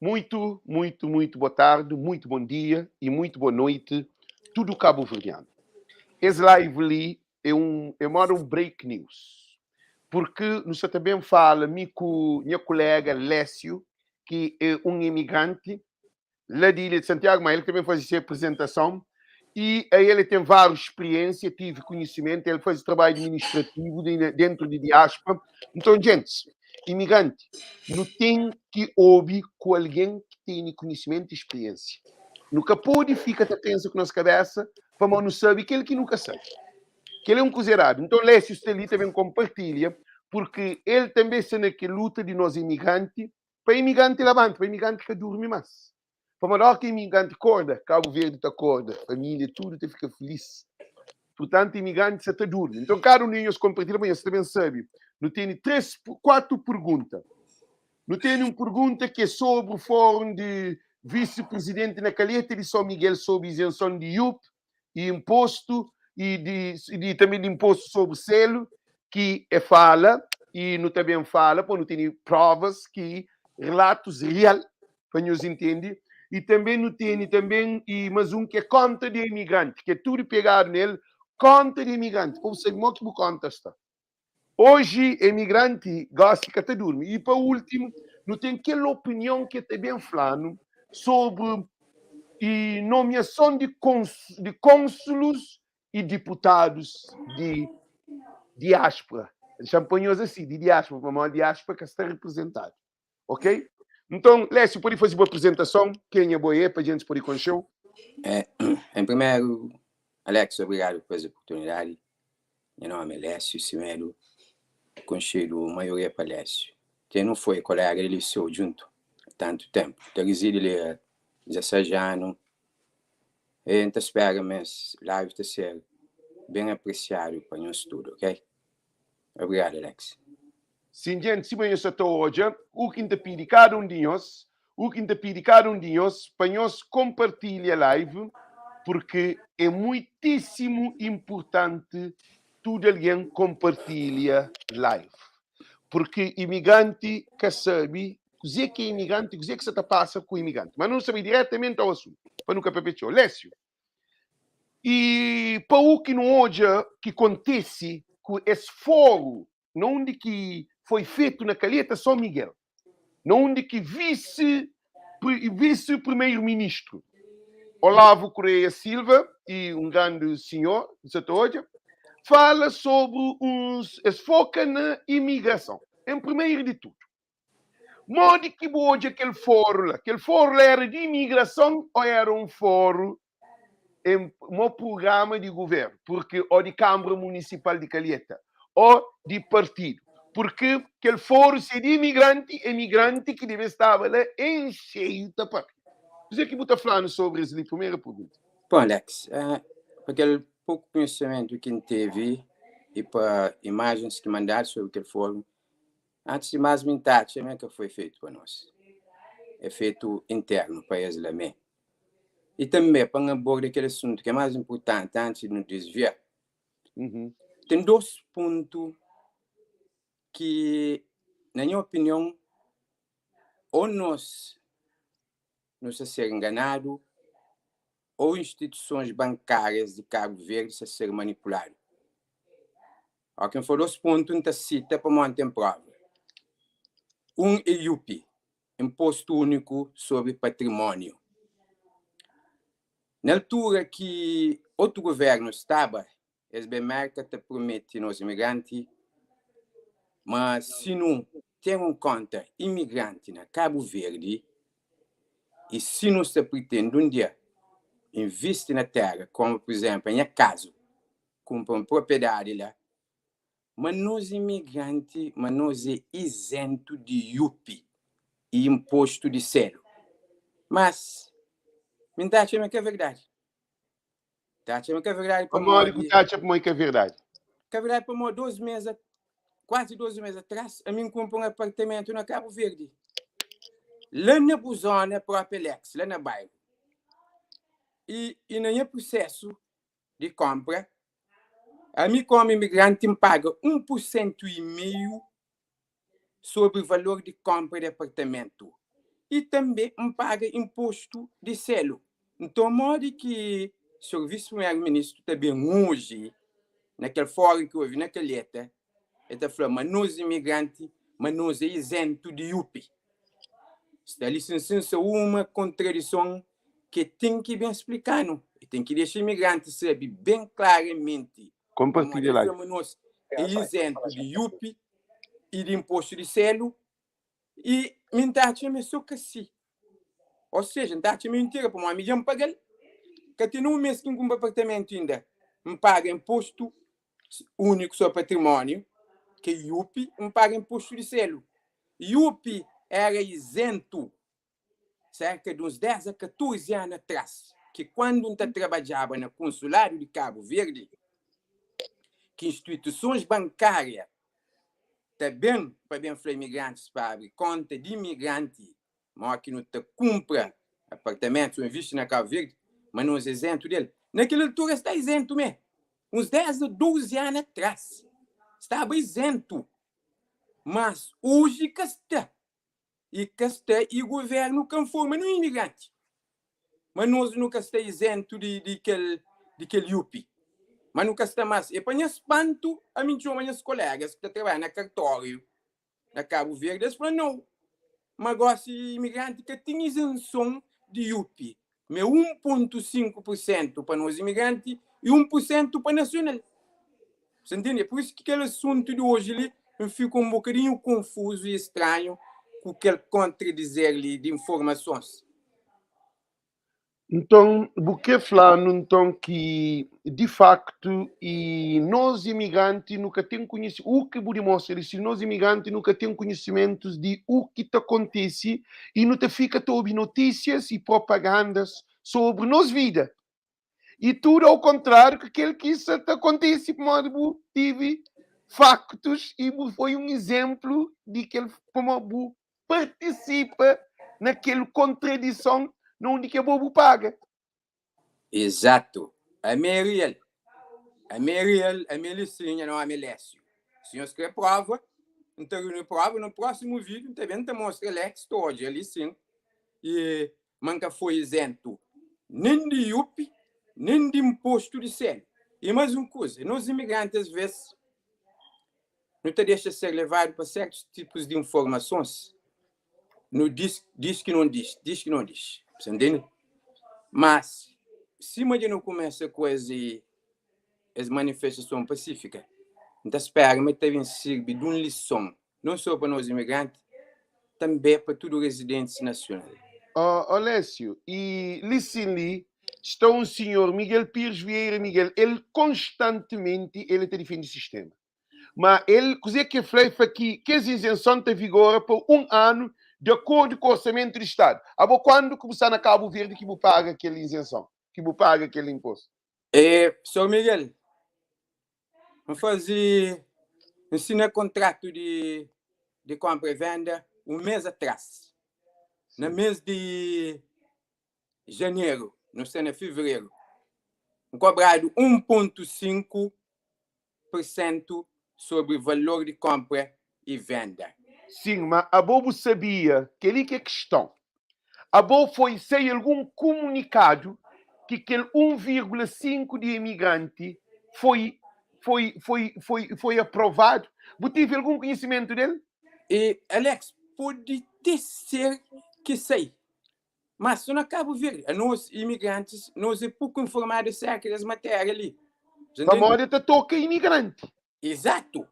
Muito, muito, muito boa tarde, muito bom dia e muito boa noite, tudo cabo-verdiano. Esse live ali é um, é mora um break news, porque nós também fala, mi com minha colega Lécio, que é um imigrante lá de Ilha de Santiago, mas ele também faz essa apresentação e aí ele tem várias experiências, tive conhecimento, ele faz trabalho administrativo dentro de diáspora. Então, gente, imigrante, não tem que ouvir com alguém que tem conhecimento e experiência. Nunca pode ficar tenso com nossa cabeça, para não sabe aquele que nunca sabe. Que ele é um cozeirado. Então, Lécio está ali também compartilha, porque ele também está naquela luta de nós imigrantes, para imigrante levanta, para imigrante que dorme mais. Para maior que imigrante acorda, Cabo Verde te acorda, família, tudo te fica feliz. Portanto, imigrante se te dorme. Então, cada um de nós compartilha, mas você também sabe. Não tem três, quatro perguntas. Não tem uma pergunta que é sobre o fórum de vice-presidente na Calheta de São Miguel sobre isenção de IUP e imposto e, de, e também de imposto sobre selo, que é fala, e não também fala, porque não tem provas que relatos real, para nos entender. E também não tem também, e mais um que é conta de imigrante, que é tudo pegado nele, conta de imigrante. Como sabe como que conta está. Hoje, imigrante gosta que até dorme. E para último, não tem aquela opinião que é bem falando sobre e nomeação de, cons, de cônsulos e deputados de diáspora. Champanhos assim, de diáspora, para uma diáspora que está representado. Ok? Então, Lécio, pode fazer uma apresentação? Quem é boa para a gente poder conhecer? É, em primeiro, Alex, obrigado por essa oportunidade. Meu nome é Lécio Semedo, conhecido a maioria para Lécio. Quem não foi colega de liceu junto há tanto tempo. Então, reside ali há 16 anos. E então espero mas live está ser bem apreciado para nós tudo, ok? Obrigado, Alex. Sim, gente, se eu estou hoje, o que te pede cada um de nós, o que te pede cada um de nós, para nós compartilhar a live, porque é muitíssimo importante tudo alguém compartilha live. Porque imigrante que sabe, o que é imigrante, o que é que se passa com o imigrante. Mas não sabe diretamente ao assunto, para nunca perpetuar. Lécio, e para o que não hoje que acontece com esse fórum, onde que foi feito na Calheta São Miguel, onde que vice vice-primeiro-ministro Olavo Correia Silva e um grande senhor, hoje, fala sobre uns foca na imigração. Em primeiro de tudo, modo que hoje aquele fórum lá, aquele fórum era de imigração ou era um fórum em um programa de governo, porque ou de Câmara Municipal de Calheta, ou de partido, porque aquele fórum se de imigrante, imigrante que deve estar lá em cheio da parte. Você que está falando sobre isso, primeira pergunta. Bom, Alex, uh, aquele pouco conhecimento que teve e para imagens que mandaram sobre aquele fórum, antes de mais me é que foi feito para nós. É feito interno para eles lá mesmo. E também, para abordar aquele assunto que é mais importante, antes de nos desviar, tem dois pontos que, na minha opinião, ou nós nos a ser enganado, ou instituições bancárias de Cabo Verde a ser manipulado. Ao quem for dois pontos, não cita para manter em prova. Um é IUP, Imposto Único sobre Patrimônio. Na altura que outro governo estava, SB Merca te promete nos imigrantes, mas se não tem um conta imigrante na Cabo Verde, e se não se pretende um dia investir na terra, como por exemplo, em caso, compra uma propriedade lá, mas nós imigrantes, mas nós é isento de IUP e imposto de selo. Mas, me dá que é verdade. Tá que é verdade. Como que tá que é verdade? Que é verdade, para 12 meses, quase 12 meses atrás, a mim comprou um apartamento na Cabo Verde. Lá na Buzona, própria Alex, lá na bairro. E, e no processo de compra, a mim como imigrante me paga 1,5% sobre o valor de compra de apartamento. I tanbê N paga inpostu di sélu. Nton, modi ki Sor Visi-Primeru-Ministru ta ben oji, na kel fórun ki ovi na Kalheta, el ta fla ma nos imigranti, ma nos é izentu di IUP? Sta li sin-sin sa uma kontradison ki el ten ki ben splika-nu. El ten ki dexa imigranti sabe ben klaramenti pamodi Konpartilha el fla like. ma nos é izentu di IUP i di inpostu di sélu. I mi N ta atxa ma é so ka si. Ô seja, N ta atxa ma é mintira, pamodi ami dja N paga-l. Ka ten un mês ki N kunpra apartamentu inda. N paga inpostu úniku sobri patrimóniu, ki é IUP, N paga inpostu di selu. IUP éra izentu serka di uns 10 a 14 anu atras, ki kuandu N ta trabadjaba na Konsuladu di Kabu Verdi, ki instituisons bankária ta ben pa ben fla imigrantis pa abri konta di imigranti, mó ki nu ta kunpra apartamentus ô invisti na Kabu Verdi, ma nos é izentu del. Na kel altura es sta izentu mé. Uns 10 a 12 anu atras staba izentu, mas oji ka sta. I ka sta i guvernu ka nforma nun imigranti ma nos nu ka sta izentu di di kel di kel IUP. Ma nu ka sta mas. E pa nha spantu ami N txoma nhas kolegas ki ta trabadja na kartóriu na Kabu Verdi es fla nau ma gosi imigranti ka ten izenson di IUP ma é 1.5 pur sentu pa nos imigranti i 1 pur sentu pa nasional. Sa ntende? É pur isu ki kel asuntu di oji li N fika un bokadinhu konfuzu i stranhu ku kel kontradizer li di informasons. Nton, bu krê fla-nu nton ki di faktu i nos imigranti nu ka ten konhisi u ki bu dimostra li si nos imigranti nu ka ten konhisimentus di u ki ta kontisi i nu ta fika ta obi notisias i propagandas sobri nos vida i tudu au kontráriu ki kel ki sa ta kontisi pamodi bu tivi faktus i bu foi un izénplu di kel pamodi bu partisipa na kel kontradison na undi ki abo bu paga. Exato. Ami é real. Ami é real, ami é li sim, nha nome é Lécio. Si nhos kre prova, N ta reuni prova no próximo vídeo, N ta ben ta mostra Alex ta odja li sim e ma N ka foi izentu nen di IUP, nen di impostu di selo. E mais un kuza, nos imigranti as vez nu ta dexa ser levadu pa sertus tipus di informasons, nu diz, diz ki non diz, diz ki non diz. Sa ntende? Mas, sima dja nu kumesa ku es es manifestason pasífika, N ta spera ma el ta ben sirbi di un lison, non so pa nos imigranti, tanbe pa tudu rezidentis nasional. Ó Lécio, i li sin li sta un sinhor, Miguel Pires Vieira Miguel, el konstantimenti el ta difende sistema. Ma el, kuzê ki el fla? El fla ki kes izenson ta vigora pa un anu di akordu ku orsamentu di Stadu. Abo, kuandu ki bu sta na Kabu Verdi ki bu paga kel izenson, ki bu paga kel inpostu? E, Sor Miguel, N faze, N sina kontratu di di konpra e venda un mês atras, na mês di janeru, nu sta na fevereru, N kobradu 1.5 persentu sobri valor di konpra i venda. Sin, ma abo bu sabia kel-li ki é kiston. Abo foi sai algun kumunikadu ki kel 1,5 di imigranti foi foi foi foi foi aprovadu? Bu tive algun konhisimentu del? E Alex, pode te ser ki sai, mas so na Kabu Verdi, anos imigrantis nos é poku informadu aserka des matéria li. Sa ntende? Pamodi el ta toka imigranti. Exato,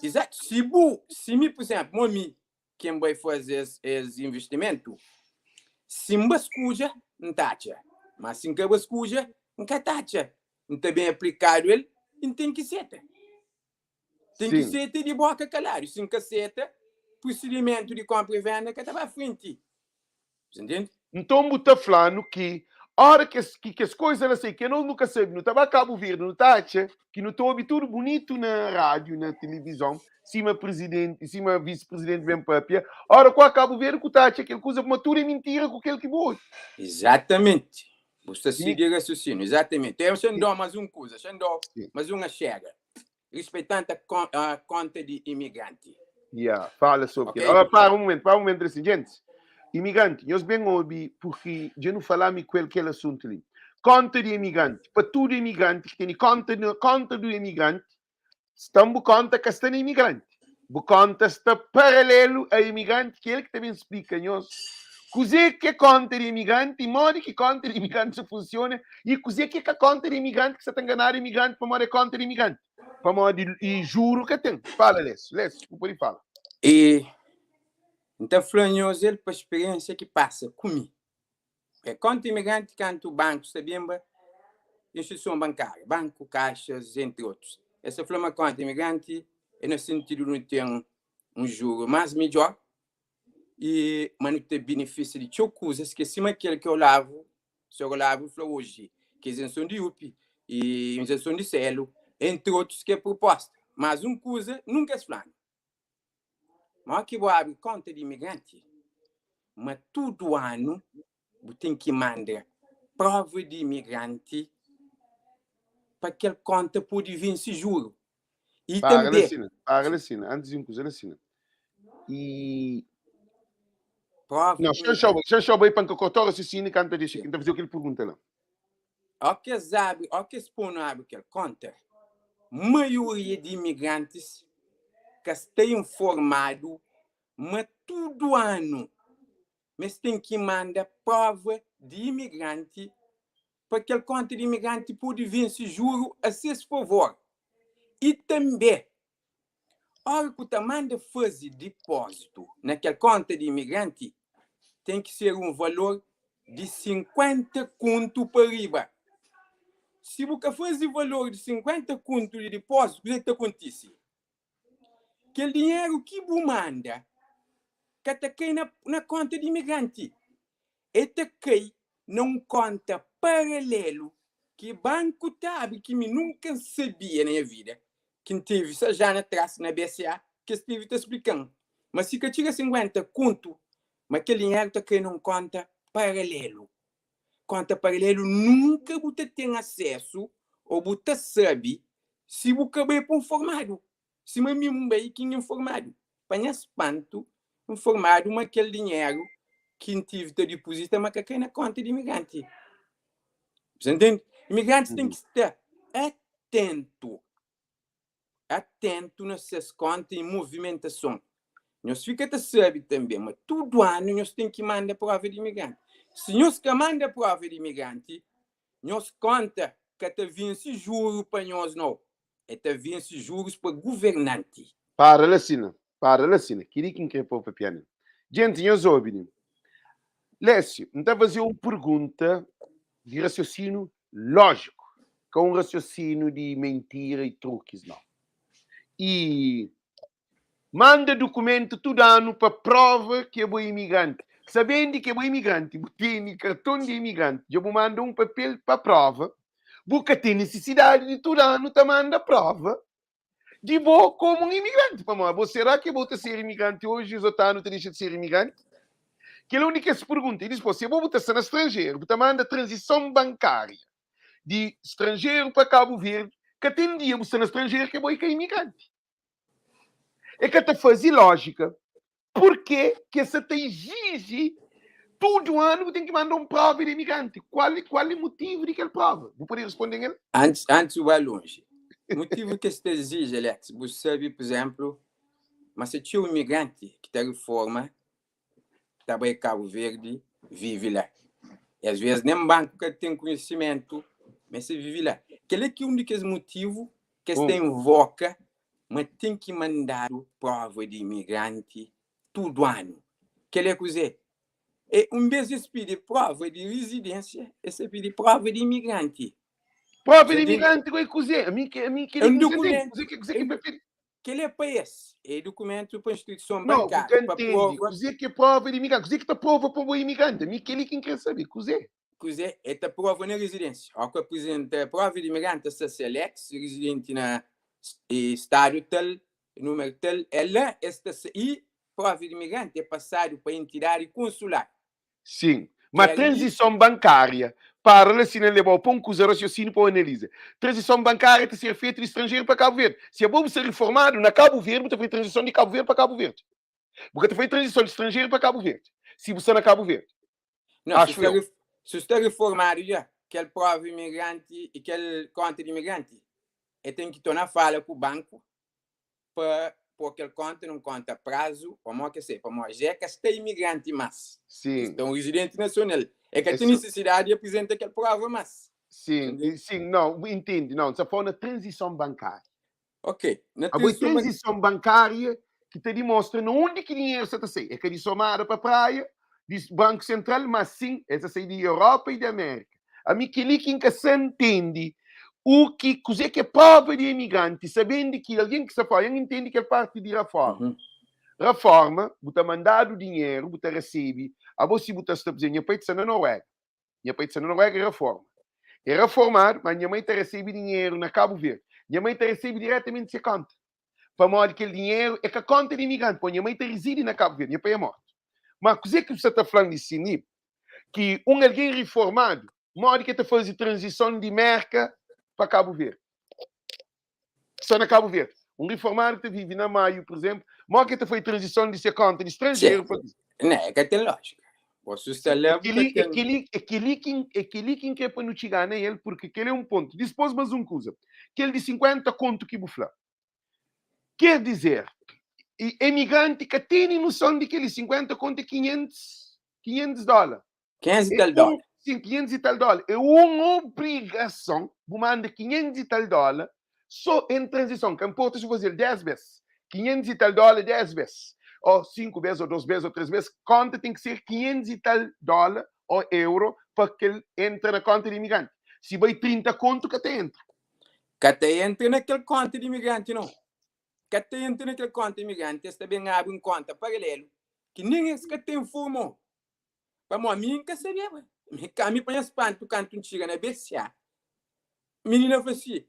exato. Si bu, si mi, pur izenplu, mo mi ki N bai faze es, es investimentu, si N baskudja, N ta atxa. Ma si N ka baskudja, N ka ta atxa. N ta ben aplikadu el i N ten ki seta. Ten ki seta di boka kaladu. Si N ka seta, prosidimentu di konpra i venda ka ta ba frenti. Você ntende? Nton bu ta fla-nu ki ora kes ki kes koisa la sai ki anos nu ka sabe, nu ta ba Kabu Verdi, nu ta atxa ki nu ta obi tudu bunitu na rádiu, na tilivizon, sima prizidenti, sima visi-prizidenti ben papia, ora ku a Kabu Verdi ku ta atxa kel kuza, ma tudu é mintira ku kel ki bu obi. Izatamenti. Bu sta sigi rasiosinu. Izatamenti. Eu xa N dau mas un kuza, xa N dau mas un axega. Respeitante a konta di imigranti. Yeah, fala sobre okay. Ora, para um momento, para um momento assim, gente. Imigranti, nhos ben obi purki dja nu falá mi ku el kel asuntu li. Konta di imigranti, pa tudu imigranti ki tene konta, konta du imigranti, sta bu konta ka sta na imigranti. Bu konta sta paralelu a imigranti ki el ki ta ben splika nhos kuzê ki é konta di imigranti, modi ki konta di imigranti sa funsiona i kuzê ki é ka konta di imigranti ki sa ta nganadu imigranti pamodi é konta di imigranti. Pamodi i juru ka ten. Fala Lécio. Lécio, bu pode fala. E N ta fla nhos el pa spiriénsia ki pasa ku mi. É konta imigranti kantu banku sta binba instituison bankáriu, banku, kaxas, entri otus. Es ta fla ma konta imigranti é na sintidu nu ten un juru más midjór i ma nu ta binifisia di txeu kuzas ki é sima kel ki Olavo, Senhor Olavo fla oji, ki izenson di UPI i izenson di selu, entri otus ki é proposta. Mas un kuza nunka es fla-nu. Ma ki bu abri konta di imigranti, ma tudu anu bu ten ki manda prova di imigranti pa kel konta pode vense juru. I Para tanbe. Sina, para sina, antis di un kuza la sina. I Prova Não, di xa xa xa bai pa nka korta o raciocínio kantu dexa ki nta faze kel pergunta la. Ó ki es abri, ó ki es pô-nu abri kel kónta, maioria di imigrantis ka sta informadu ma tudu anu ma es ten ki manda próva di imigranti pa kel kónta di imigranti pode vense juru a ses favor. I tanbê Ora ku ta manda faze dipózitu na kel kónta di imigranti, ten ki ser un valor di 50 kuntu pa riba. Si bu ka faze valor di 50 kuntu di dipózitu, kuzê ki ta kontise? Kel dinheru ki bu manda ka ta kai na, na kónta di imigranti. El ta kai na un kónta paralelu ki banku ta abri ki mi nunka N sabia na nha vida ki N tevi 6 anu atras na BCA ki es tevi ta splika-m ma si ka txiga 50 kontu ma kel dinheru ta kai na un kónta paralelu. Kónta paralelu nunka bu ta ten asesu ô bu ta sabe si bu ka bai pa un formadu. Sima mi N bai ki N informadu. Pa nha spantu, N informadu ma kel dinheru ki N tive ta dipuzita ma ka kai na konta di imigranti. Bu ntende? Imigrantis ten ki sta atentu, atentu na ses konta i movimentason. Nhos fika ta sabe tanbe ma tudu anu nhos ten ki manda prova di imigranti. Si nhos ka manda prova di imigranti, nhos konta ka ta vense juru pa nhos nau. E ta vense jurus pa guvernanti. Para la sina, para la sina. Kili ki N kre pô papia nel. Djenti, nhos obi li. Lésiu, N ta faze un pergunta di rasiosinu lójiku, ka un rasiosinu di mentira i trukis, nau. I Manda dukumentu tudu anu pa prova ki abo é imigranti. Sabendi ki abo é imigranti, bu tene karton di imigranti, dja bu manda un papel pa prova, bu ka ten nisisidadi di tudu anu ta manda prova di bo komu un imigranti. Pamodi bo será ki bo ta ser imigranti oji, os otu anu ta dexa di ser imigranti? Kel é un di kes pergunta. I dispos, si abo bu ta sta na stranjeru, bu ta manda tranzison bankária di stranjeru pa Kabu Verdi, ka ten dia bu sta na stranjeru ki abo é ka imigranti. E ka ta faze lójika purke ki es sa ta iziji tudu anu bu ten ki manda un prova di imigranti. Kual kual é mutivu di kel prova? Bu pode responde-m el? Antis, antis bu bai lonji, mutivu ki es ta iziji, Alex, bu sabe, pur izénplu, ma se txeu imigranti ki ta riforma ta bai Kabu Verdi vive la. E as vezes nem banku ka ten konhisimentu ma es ta vive la. Kel-la ki é un di kes mutivu ki es ta invoka ma ten ki mandadu prova di imigranti tudu anu. Kel-la é kuzê? É un bes es pidi prova di rizidénsia, es ta pidi prova di imigranti. Prova di imigranti é kuzê? Ami ki ami ki É un dokumentu. Kuzê ki kuzê ki pa Kel é pa es. É dukumentu pa instituison Não, bu bankáriu ka pa ntende. prova. Kuzê ki é prova di imigranti? Kuzê ki ta prova pa bo é imigranti? Ami kel-li ki N krê sabe. Kuzê? Kuzê? El ta prova na rizidénsia. Óki aprizenta prova di imigranti ta sta se Alex, rizidenti na stadu tal, númeru tal, é la es ta sa. I prova di imigranti é pasadu pa entidadi konsular. Sim, ma tranzison bankária para la si na lebau pa un kuza rasiosinu pa u analiza. Tranzison bankária ta ser fetu di stranjeru pa Kabu Verdi. Si abo bu sta riformadu na Kabu Verdi, bu ta faze tranzison di Kabu Verdi pa Kabu Verdi. Bu ka ta faze tranzison di stranjeru pa Kabu Verdi. si bu sta na Cabo Verde. Não, se Acho sta, eu. ref- se sta reformado já, kel prova imigrante e kel conta de imigrante, e tem que tornar fala com o banco pa pôr kel conta num conta a prazo, ou mo que sei, pa mo já que está imigrante mais. Sim. Está um residente nacional. É que É tem necessidade de apresentar aquela prova mais. Sim, Entendeu? sim, não, entende, não, está falando na transição bancária. Ok. Na A boa transição ban- transição bancária que te demonstra na onde que dinheiro está a sair. É que de somada para a praia, diz Banco Central, mas sim, é a sair de Europa e de América. A mim que ali que nunca se entende o que, coisa que é prova de imigrante, sabendo que alguém que está fora, entende que é parte de reforma. Reforma, buta mandado dinheiro, buta recebe, a você buta está dizendo, minha pai está na Noruega. Minha pai está na Noruega e reforma. É reformado, mas minha mãe te recebe dinheiro na Cabo Verde. Minha mãe te recebe diretamente de conta. Para modo que aquele dinheiro é que a conta de imigrante. Pô, minha mãe te reside na Cabo Verde, minha pai é morto. Mas o que é que você está falando de Sini? Que um alguém reformado, modo que te faz transição de Merca para Cabo Verde. Só na Cabo Verde. Um reformado que vive na Maio, por exemplo, modo que te faz transição de ser conta de estrangeiro para Não, é que tem lógica. Você está lá, Aquele, tem... aquele, aquele, que, aquele que quer para não chegar nem ele, porque aquele é um ponto. Depois mais uma coisa. Aquele de 50 conto que bufla. Quer dizer, e imigrante que tem noção de que ele 50 conto é 500 dólares. 500 e É tal dólares. Sim, 500 e tal dólares. É uma obrigação, vou mandar 500 e tal dólares só em transição. Que importa se fazer 10 vezes. 500 e tal dólares 10 vezes. Ou 5 vezes, ou 2 vezes, ou 3 vezes. Conta tem que ser 500 e tal dólares ou euro para que ele entre na conta de imigrante. Se vai 30 conto, que até entra. Que até entra naquele conta de imigrante, não. Que até entra naquele conta de imigrante, esse também abre um conta paralelo, que nem esse que te informou. Para mim, nunca sabia. Me põe espanto quando tu chega na BCA. Menina falou assim,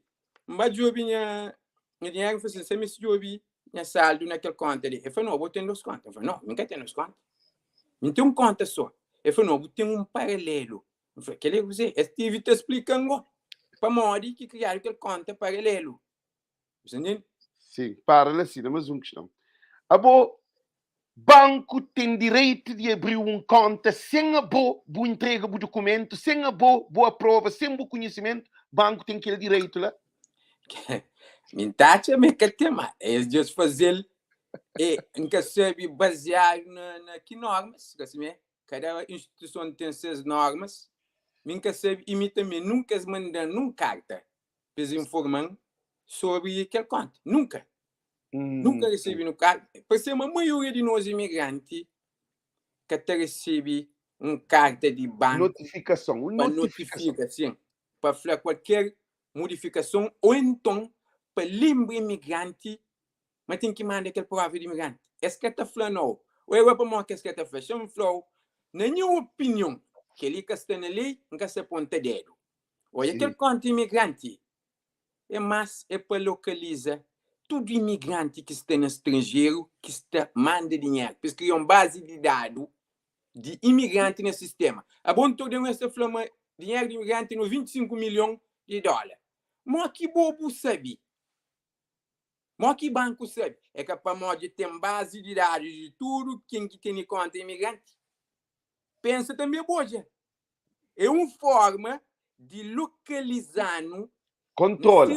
mas eu minha dinheiro falou assim, você me jobi minha saldo naquele conta ali. Eu falei, não, eu vou ter duas contas. Eu falei, não, nunca tenho duas contas. Não tem um conta só. Eu falei, não, eu tenho um paralelo. Eu falei, que ele você? Eu estive te explicando para modo que criaram aquele conta paralelo. Você entende? Sim, para lá, sim, mas uma questão. Abo, banco tem direito de abrir um conta sem a boa, boa entrega do documento, sem a boa, boa prova, sem o conhecimento, banco tem aquele direito lá. Mintacha me que tema. É eles fazer e nunca sabe baseado na que normas, que assim é? Cada instituição tem suas normas. Nunca sabe e mim também nunca se mandam num carta para informar sobre aquele conta. Nunca. Nunca recebi no carta. Para ser uma maioria de nós imigrantes que até recebe um carta de banco. Notificação. Para Notificação. notifica, sim. Para falar qualquer modificação ou então para lembrar imigrante, mas tem que mandar aquele prova de imigrante. Esse que está falando, não. Ou eu vou para que esse que está falando. Chama falou, na minha opinião, que ele que está na lei, não se aponta dedo. Olha, aquele conta imigrante é mais é para localizar tudo imigrante que está no estrangeiro, que está manda dinheiro. Porque criam base de dados de imigrante no sistema. A bom todo essa flama dinheiro de imigrante no 25 milhões de dólares. Mas que bobo sabe? Mas que banco sabe? É capaz de ter base de dados de tudo quem que tem conta imigrante. Pensa também, boja. É uma forma de localizar no Controla.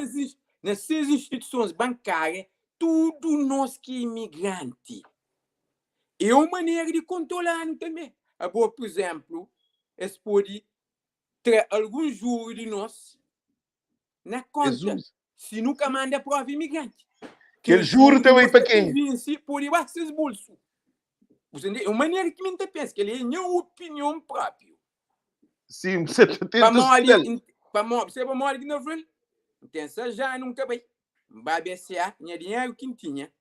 Nessas instituições bancárias, tudo nós que é imigrante. É uma maneira de controlar também. Agora, por exemplo, eles podem ter algum juro de nós na conta. Jesus. Se nunca manda prova imigrante. Que ele juro também para quem? Vence por debaixo dos bolsos. Você entende? É uma maneira que me pensa, que ele é minha opinião própria. Sim, você tem Para que morrer, para morrer, você vai morrer aqui na frente. Pensa já nunca bem. Vai BCA, minha dinheiro que tinha.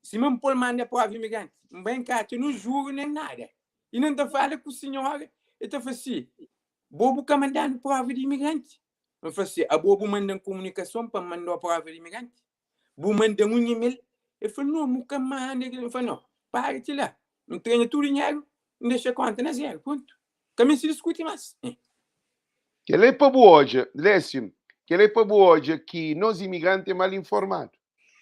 Se me pôr manda prova imigrante, não vem cá, eu não juro nem nada. E não te fala com o senhor, eu te falo assim, bobo que mandando prova de imigrante. Eu falo assim, a bobo manda comunicação para mandar a prova de imigrante. Vou mandar um e-mail. Eu falo, não, nunca manda. Eu falo, não, para-te lá. Não tenho tudo dinheiro, não deixa a conta na zero, ponto. Também se discute mais. Que ele é para hoje, Lécio, que ele é para hoje que nós imigrantes é mal informados.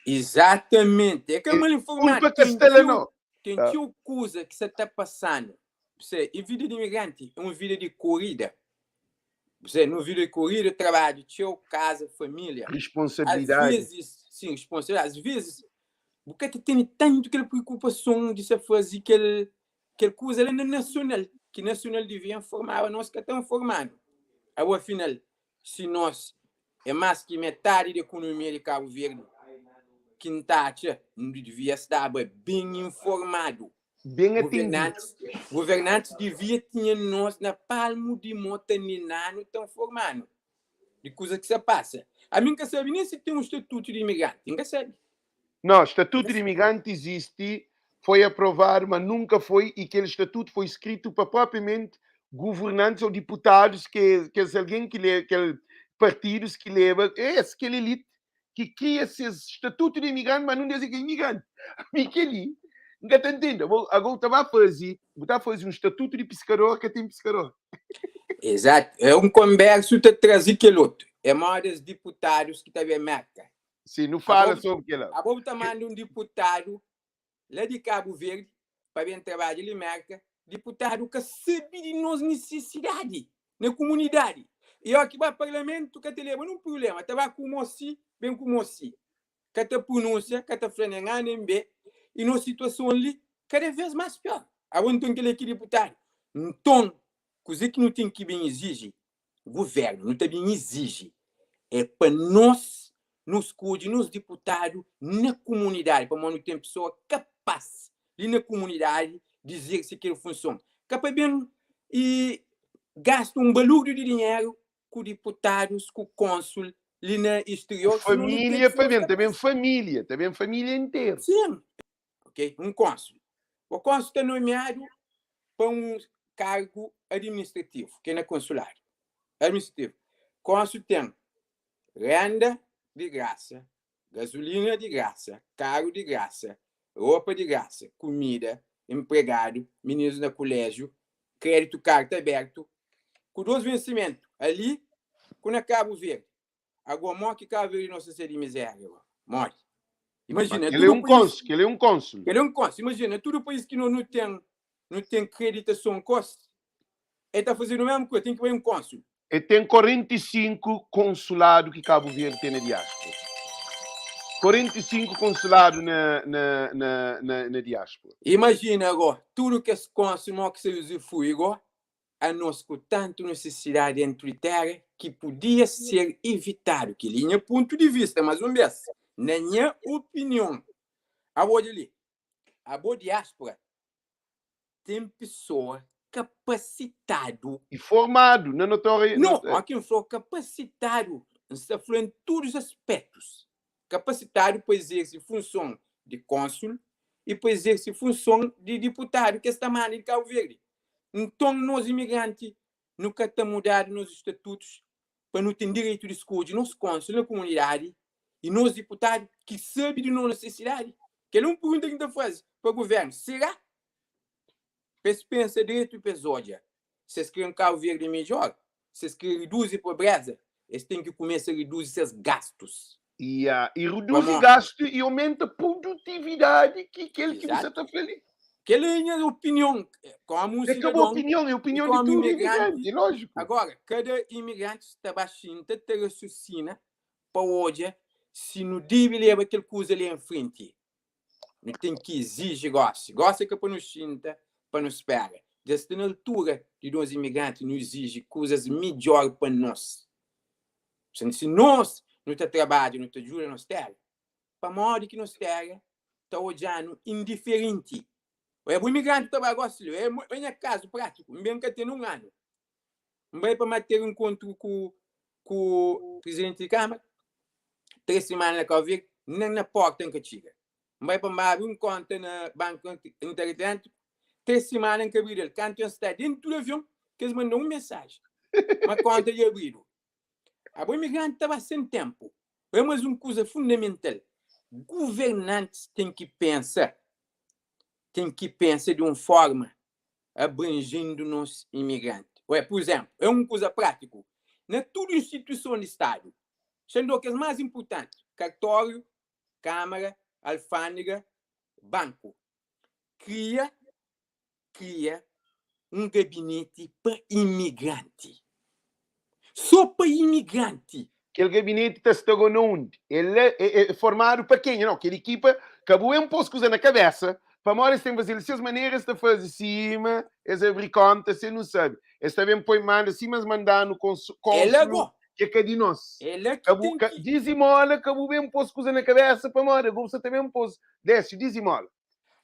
Exatamente, é que é mal informado. Culpa Castelano. Ten txeu kuza ki sa ta pasa-nu. Pse, e vida di imigranti é un vida di korida. Pse, nun vida di korida, trabadju txeu, kaza, família. Responsabilidadi. Às vezis, sin, responsabilidadi. Às vezis, bu ka ta tene tantu kel preokupason di sa faze kel kel kuza la na nasional, ki nasional divia nformaba nos, ka ta nformanu. Abo, afinal, si nos é más ki metadi di ekonomia di Kabu Verdi, ki N ta atxa nu divia staba ben informadu. Ben atendidu. Governantis divia tinha nos na palmu di mo ta nina-nu, ta nforma-nu di kuza ki sta pasa. Ami N ka sabe nen si ten un statutu di imigranti, N ka sabe. Nau, statutu di imigranti izisti, foi aprovadu, ma nunka foi, i kel statutu foi skritu pa propriamenti governantis ou diputadus, ke kes algen ki le, kel partidus ki leba es, kel elite ki kria ses statutu di imigranti, ma nun des é ka imigranti. Ami kel-li N ka ta ntende. Abo, ago bu ta ba faze, bu ta faze un statutu di piskador ka ten piskador. Exato. É un konbersu ta traze kel otu. É moda es diputadus ki ta ben Merka. Si nu fala sobri kel-la. Abo bu ta manda un diputadu la di Kabu Verdi pa ben trabadja li Merka, diputadu ka sabe di nos nisisidadi na kumunidadi. I o ki ba parlamentu ka ta leba nun prublema, ta ba ku mo si, ben ku mo si. Ka ta prununsia, ka ta fla nen A nen B, i nos situason li kada ves mas pior. Abo nton kel-la ki diputadu. Nton, kuze ki nu ten ki ben iziji Guvernu, nu ta ben iziji é pa nos nu skodje nos diputadu na kumunidadi, pamodi nu ten pesoa kapas li na kumunidadi di izerse kel funson. Ka pa ben i gasta un balurdu di dinheru ku diputadus, ku konsul li na isterior, si no nu ten Família pa ben, ta ben família, ta ben família interu. Sin, ok, un konsul. O konsul ta nomiadu pa un kargu administrativu, ki é na konsuladu administrativu. Konsul ten renda di grasa, gazulina di grasa, karu di grasa, ropa di grasa, kumida, enpregadu, mininus na kuléjiu, kréditu karta abertu, ku dos vensimentu, ali ku na Kabu Verdi. Agó, mó ki Kabu Verdi nos ta sai di mizéria agó? Modi? Imajina, Kel é un kónsul, kel é un kónsul. Kel é un kónsul. Imajina, tudu país ki nos nu ten, nu ten kreditason kos, el ta fazedu mésmu kuza, ten ki bai un kónsul. E ten 45 konsuladu ki Kabu Verdi ten na diáspora. 45 konsuladu na, na, na, na, na diáspora. Imajina agó, tudu kes kónsul mó ki sa usufrui gó, anos ku tantu nisisidadi dentu di téra ki pudia ser ivitadu. Kel-li é nha pontu di vista, más un bês, na nha opinion. Abo odja li, abo diáspora, ten pesoa kapasitadu. I formadu na notória. No, óki N fla kapasitadu, N sta fla en tudus aspétus. Kapasitadu pa izerse funson di kónsul i pa izerse funson di diputadu ki es ta manda di Kabu Verdi. Nton, nos imigranti, nu ka ta mudadu nos statutus pa nu ten direitu di skodje nos kónsul na kumunidadi i nos diputadu ki sabe di nos nesesidadi? Kel é un pergunta ki N ta faze pa guvérnu. Será pa es pensa dretu i pa es odja si es kre un Kabu Verdi midjór, si es kre riduzi pobréza, es ten ki kumesa riduzi ses gastus. Ya, i reduzi gastu i omenta produtividadi ki kel ki bu sa ta fla li. Kel é nha opinion komu un É ka bu opinion, é opinion di tudu imigranti, lójiku. Agora, kada imigranti sta ba xinta ta rasiosina pa odja si nu debe leba kel kuza li en frenti. Nu ten ki iziji gosi. Gosi é ka pa nu xinta pa nu spera. Dja sta na altura di nos imigranti nu iziji kuzas midjor pa nos. Si nos nu ta trabadja, nu ta djuda nos téra, pamodi ki nos téra ta odja-nu indiferenti? Oia, bu imigranti ta bai gosi li, é nha kazu prátiku, N ben ka ten un anu, N bai pa ma ter enkontru ku ku prizidenti di kámara, 3 simana na Kabu Verdi, nen na porta N ka txiga. N bai pa N ba abri un konta na Banku Interatlântiku, 3 simana N ka abridu el. Kantu N sta dentu di avion, ki es manda un mensaji ma konta dja abridu. Abo imigranti ta ba sen tenpu. É mas un kuza fundamental, guvernantis ten ki pensa, ten ki pensa di un forma abranjindu nos imigranti. Ué, pur izénplu, é un kuza prátiku, na tudu instituison di Stadu, xandó kes más inpurtanti, kartóriu, kámara, alfândega, banku. Kria kria un gabineti pa imigranti. Sô pa imigranti. Kel gabineti ta sta go na undi? El é formadu pa kenha? Nau, kel ekipa ka bu ben pô-s kuza na kabésa, pamodi es ten faze-l di ses manera, es ta faze sima es abri kónta sen nu sabe. Es ta ben poi manda sima es manda-nu kónsulu ki é ka di nos. Ka bu ka dizimola, ka bu ben pô-s kuza na kabésa, pamodi ago bu sa ta ben pô-s. Désiu, dizimola.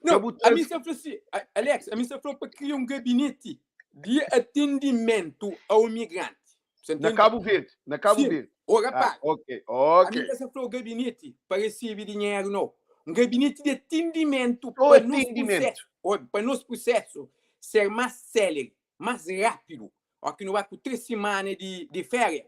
Não, a mim só falou assim, Alex, a mim só falou para criar um gabinete de atendimento ao imigrante. Você Na Cabo Verde, na Cabo Sim. Verde. Ô, rapaz, ah, ok, ok. A mim só falou gabinete para receber dinheiro, não. Um gabinete de atendimento para nosso processo, para nosso processo ser mais célere, mais rápido. Ó, que não vai com três semanas de férias,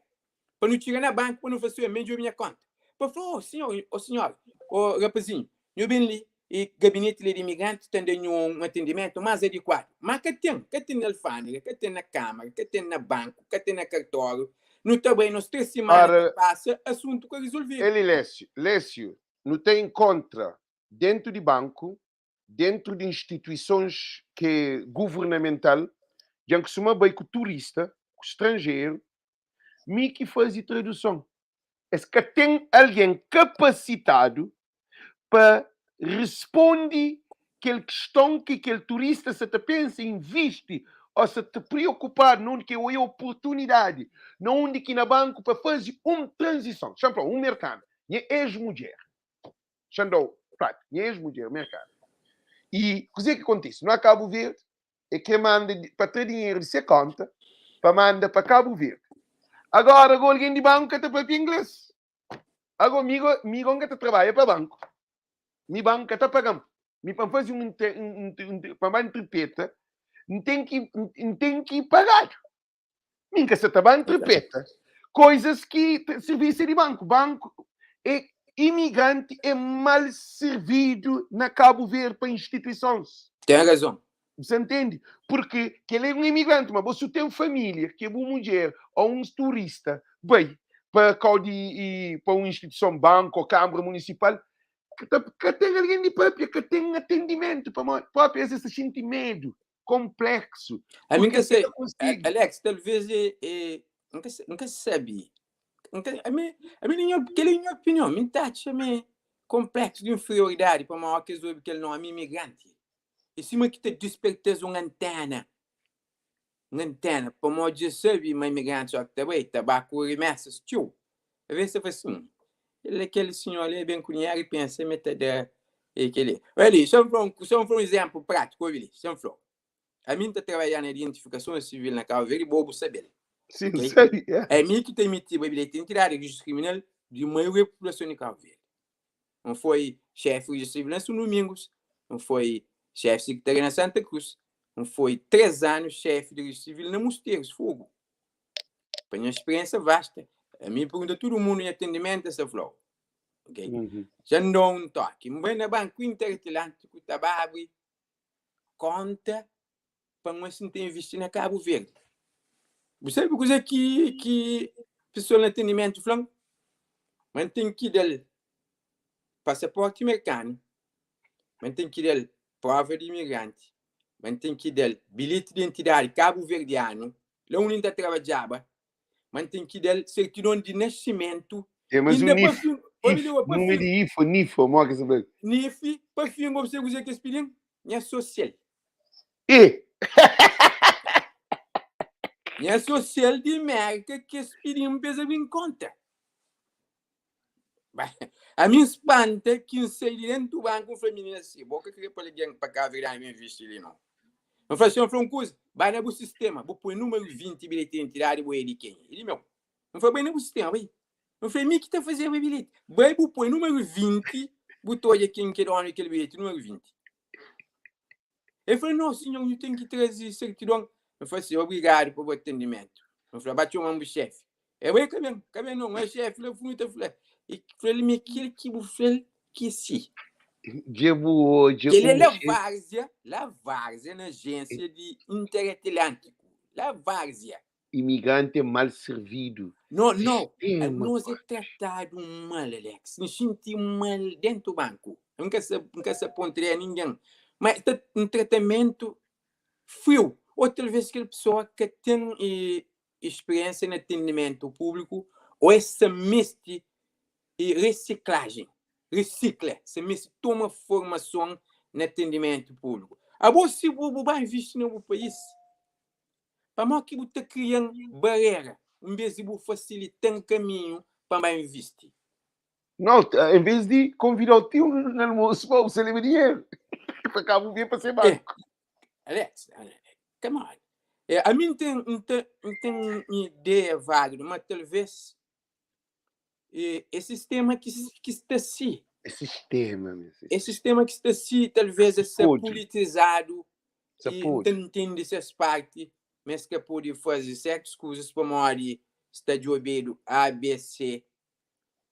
Pa nu txiga na banku pa nu fla, Senhor, men djobe nha konta. Pa fla, Oh, senhor, oh, senhora, oh, rapazinhu, nhu ben li i gabineti li di imigranti ta da nhu un atendimentu más adikuadu. Má ka ten, ka ten na alfândega, ka ten na kámara, ka ten na banku, ka ten na kartóriu. Nu ta bai nos três simana ta pasa, asuntu ka rizolvedu. Eli Lésiu, Lésiu, nu ta inkontra dentu di banku, dentu di instituisons ki é guvernamental, dja N kustuma bai ku turista, ku stranjeru, Mi ki faze traduson. Es ka ten algen kapasitadu pa responde kel kiston ki kel turista sa ta pensa invisti o sa ta priokupadu na undi ki oia oportunidadi, na undi ki na banku pa faze un tranzison. Xa-m fla-u, un merkanu, nha ex-mudjer, xa-m da-u prata, nha ex-mudjer merkanu, i kuzê ki kontise? Na Kabu Verdi, E kre manda pa tra dinheru di se konta pa manda pa Kabu Verdi. Agora go algen di banku ka ta papia ingles. Ago mi go mi go nka ta trabadja pa banku. Mi banku ka ta pagam. Mi pa nfazi un pa nba ntripeta nten ki nten ki pagadu. Mi nka sa ta ba ntripeta koisas ki servisu di banku. Banku e imigranti e mal servidu na Kabu Verdi pa instituisons. Ten razon. Bu ntende? Porque kel é un imigranti, ma bo si bu ten família, ki é bu mudjer ou un turista, bai pa kau di pa un instituison, banku ou kâmara munisipal, ka ta ka ten algen di papia, ka ten atendimentu, pamodi propi es es ta xinti medu. Konpleksu. Ami nka sai, Alex, talvez é, é nka, nka sabe. Nka, ami, ami ninha, kel é nha opinion, mi ta atxa me konpleksu di inferioridadi pamodi ki es obi kel nomi imigranti. É sima ki ta disperta-s un antena, un antena, pamodi dja sabe ma imigranti só ki ta bai, ta ba ku remesas txeu. Avês ta fla sin, el é kel sinhor li, el ben ku dinheru i pensa ma el ta da e kel-li. Obi li, xa N fla un, xa N fla un izénplu prátiku, obi li, xa N fla-u. Ami N ta trabadja na identifikason sivil na Kabu Verdi, bo bu sabe-l. Sim, okay? Sei, yeah. É mi ki ta emitiba bilheti de identidadi, registru kriminal di maioria populason di Kabu Verdi. N foi xefi registru sivil na São Domingos, N foi xefi sekretária na Santa Cruz, N foi 3 anu xefi di registru sivil na Mosteiros, Fogo. Pa nha experiência vasta, a mi pergunta tudo mundo nha atendimento, essa flau. Ok? Uhum. Já não dou um toque. N bai na Banco Interatlântico, ta abre conta pa N si N ta investi na Cabo Verde. Bu sabe kuze ki pessoal na atendimento fla-m? Ma N ten ki da-l passaporte americano, ma N ten ki da-l prova di imigranti, ma N ten ki da-l bilhete di identidadi kabuverdianu, la undi N ta trabadjaba, ma N ten ki da-l sertidon di nascimentu. É, mas o NIF, IF, número di IF, NIF, mo ki sa fla? NIF, pa fin, bo sabe kuze ki es pidi-m? Nha sosial. E! Nha sosial di Mérka ki es pidi-m pa es abri-m konta. Ami N spanta ki N sai di dentu banku, N fla minina si, bo ka kre pa algen pa Kabu Verdi ben visti li no. N fla si, N fla un kuza, bai na bu sistema, bu poi numeru 20 bilheti di identidadi, bo é di kenha? É di meu. N fla, bai na bu sistema, bai. N fla, é mi ki ta fazeba bilheti. Bai bu poi numeru 20, bu ta odja ken ki é donu di kel bilheti numeru 20. El fla, No, sinhor, nhu ten ki traze sertidon. N fla si, Obrigadu pa bu atendimentu. N fla, Ba txoma-m bu xefi. El bai, Ka ben, ka ben non, é xefi la fundu ta fla. E fla-l mi kel ki bu fla-l ki é si. Dja bu odja Kel é un la Várzia, la Várzia na ajénsia di Interatlântiku. La Várzia. Imigranti é mal servidu. No, no, Sistema, nos é tratadu mal, Alex. N xinti mal dentu banku. N ka sa, N ka sa pontria ningen. Ma ta un tratamentu friu. Ô talvês kel pesoa ka ten spiriénsia na atendimentu públiku ô es sa meste resiklajen, resikla, sa meste toma formason na atendimentu públiku. Abo si bu bu ba invisti na bu país, pamodi ki bu ta kria-m barera un bes di bu fasilita-m kaminhu pa N ba invisti? Não, em vez de convidar o tio no almoço para você levar dinheiro. Para cá, vou vir para ser banco. Alex, come on. É, a mim tem, tem, tem ideia válida, mas talvez é, é sistema que está assim. É sistema, meu. É sistema que está assim, talvez é ser politizado e entende essas partes, mas que pode fazer certas coisas para morrer, está de obedo A, B, C.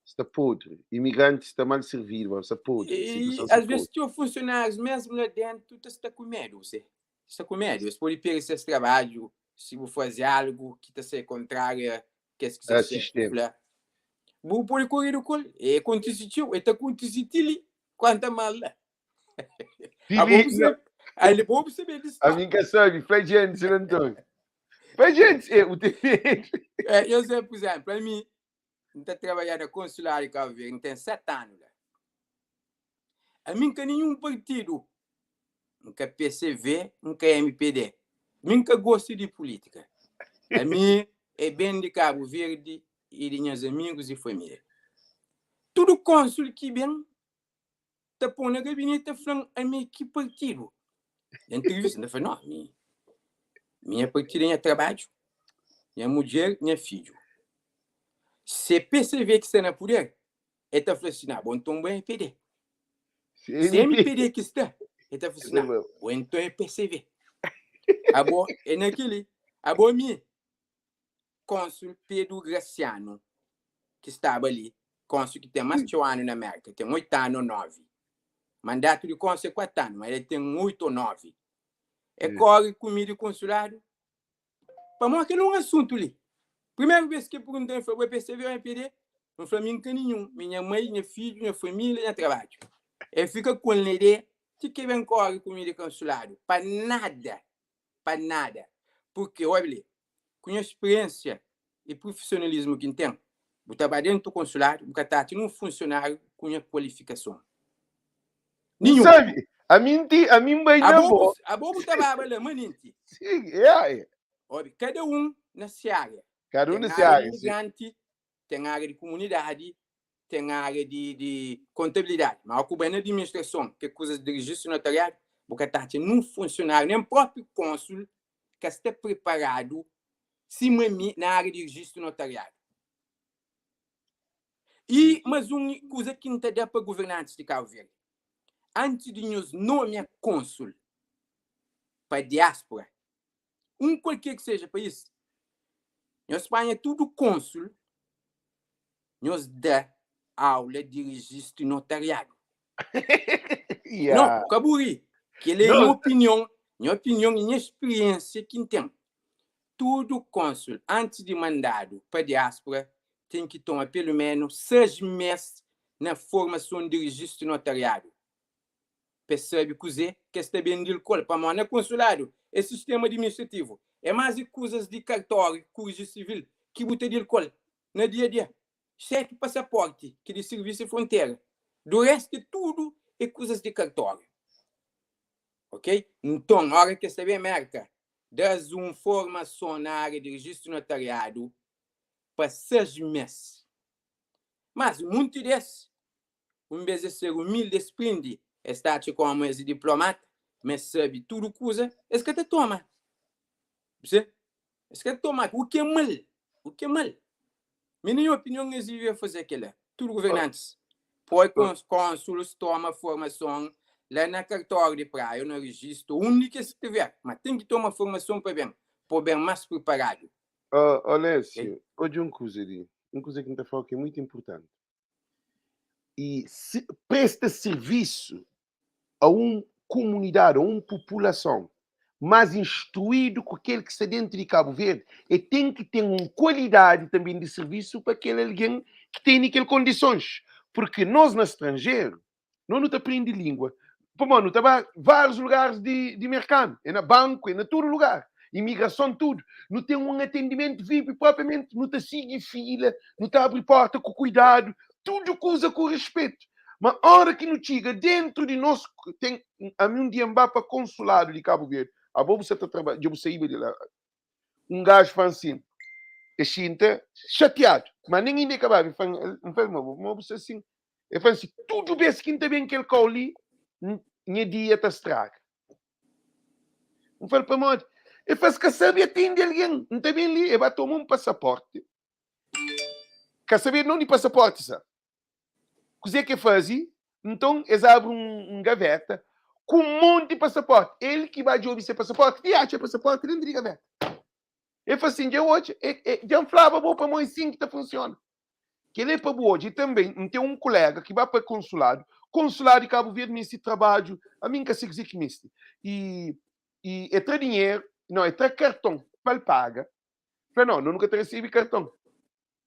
Sta podre. Imigrantes sta mal servido, mano. Sta podre. E Situação sta às vezes podre. tinha funcionários mesmo lá dentro ta sta ku medu, você sta ku medu. Es pode perder ses trabalho se bu fazer algo ki ta ser kontrário a kes ki Ah, ses chefe sistema. fla. Bu pode corrido com ele. E acontece tio, e ta acontece ti li, quanta mal lá. Ti Abo li, bu não. sabe, aí bo bu sabe di A história. mim que sabe, fla gente, Sr. Antônio. Fla gente, é, o TV. É, eu sei, por exemplo, a mim, N ta trabadja na Konsuladu di Kabu Verdi, N ten 7 anu la. Ami N ka ninhun partidu, N ka PCV, N ka MPD. Mi N ka gosta di pulítika. Ami é ben di Kabu Verdi i di nhas amigus i família. Tudu konsul ki ben ta pô na gabineti ta fla-m ami é ki partidu. Na entrevista N ta fla, no, mi mi nha partidu é nha trabadju, nha mudjer, nha fidju. Se PCV ki sta na puder, el ta fla si, na, bo nton bo é PD. Se MPD ki sta, el ta fla si, na, bo nton é PCV. Abo é na kili, abo mi Kónsul Pedro Graciano, ki staba li, kónsul ki ten más txeu anu na Mérka, ten oitu anu ô nóvi. Mandatu di kónsul é kuatu anu, má el ten oitu ô nóvi. E kóre ku mi di konsuladu pamodi kel un asuntu li. Primeru bês ki el pergunta-m, el fla, Bu é PCV ô MPD? N fla, Mi N ka ninhun, mi nha mai, nha fidju, nha família, nha trabadju. El fika ku el na ideia ti ki el ben kóre ku mi di konsuladu. Pa nada! Pa nada! Purki, obi li, Ku nha spiriénsia i prufisionalismu ki N ten, bu ta ba déntu konsuladu, bu ka ta atxa ninhun funsionáriu ku nha kualifikason. N Ninhun! sabe, ami N ti, ami N bai na Abo bo. bu, abo bu ta baba la manenti. Sim, yeah, yeah. Obi, kada un na se ária. Kada un Ten na se ária di ária, sim. imigranti, ten ária di kumunidadi, ten ária di, di kontabilidadi. Ma óki bu bai na adiministrason, ki é kuzas di rejistu notariadu, bu ka ta atxa ninhun funsionáriu, nen própi kónsul ka sta preparadu sima mi na ária di rejistu notariadu. I mas un kuza ki N ta da pa governantis di Kabu Verdi, antis di nhos nomia kónsul pa diáspora, un kualker ki seja país, nhos panha tudu kónsul, nhos da aula di rejistu notariadu. Yeah. Não, ka bu ri. Kel-li é Não. nha opinion, nha opinion i nha spiriénsia ki N ten. Tudu kónsul, antis di mandadu pa diáspora, ten ki toma pelu ménus 6 mês na formason di rejistu notariadu, pa es sabe kuzê ki es ta ben dil ku el. Pamodi na konsuladu é sistéma administrativu, é más di kuzas di kartóriu ku rejistu sivil ki bu ta dil ku el na dia-dia. Xetu pasaporti ki di sirvisu di frontera. Du restu tudu é kuzas di kartóriu. Ok? Nton, ora ki es ta ben Merka, da-s un formason na ária di rejistu notariadu pa 6 mês. Mas, munti di es, un bes es ser umildi, es prindi, es ta atxa komu es é diplomata, ma es sabe tudu kuza, es ka ta toma. Bu se? Es ka ta toma. U ki é mal, u ki é mal. Mi na nha opinion es devia faze kela. Tudu governantis poi konsulus toma formason la na kartóriu di praia ou na rejistu undi ki es tiver, ma ten ki toma formason pa ben, pa ben mas priparadu. Ó Lécio, odja un kuza li, un kuza ki N ta fla-u ki é mutu inpurtanti. E se presta sirvisu a un kumunidadi, a un populason más instruídu ku kel ki sta déntu di Kabu Verdi, e ten ki ten un kualidadi tanbê di sirvisu pa kel algen ki tene kel kondisons. Purki nos na stranjeru, nos nu ta prende língua. Pamodi nu ta ba várius lugaris di, di merkanu, é na banku, é na tudu lugar, imigrason, tudu. Nu ten un atendimentu VIP propriamenti, nu ta sigi fila, nu ta abri porta ku kuidadu, tudu kuza ku respetu. Ma ora ki nu txiga dentru di nos, ten, ami un dia N ba pa konsuladu di Kabu Verdi, abo bu sa ta trabadja, dja bu saíba di la, un gajo fla assim, e xinta xatiadu, ma nen inda e ka ba, e fla, N fla, ma bo bu sta assim? E fla assim, tudu bes ki N ta ben kel kau li, nha dia ta straga. N fla-l, pamodi? E fla, es ka sabe atende algen. N ta ben li, e ba toma un pasaporti, ka sabe non di pasaporti sa. Kuzê ki e faze? Nton, es abri un gaveta ku un monti pasaporti. El ki ba djobe se pasaporti, ti atxa pasaporti dentru di gaveta. E fla sin, Dja odja, dja N flaba bo pamodi é sin ki ta funsiona. Kel-li é pa bu odja. I tanbê, N ten un koléga ki ba pa konsuladu. Konsuladu di Kabu Verdi meste trabadju. Ami N ka se kuzê ki meste. I i e tra dinheru, nau, e tra karton pa el paga. Fla, Nau, no nu ka ta resebe karton.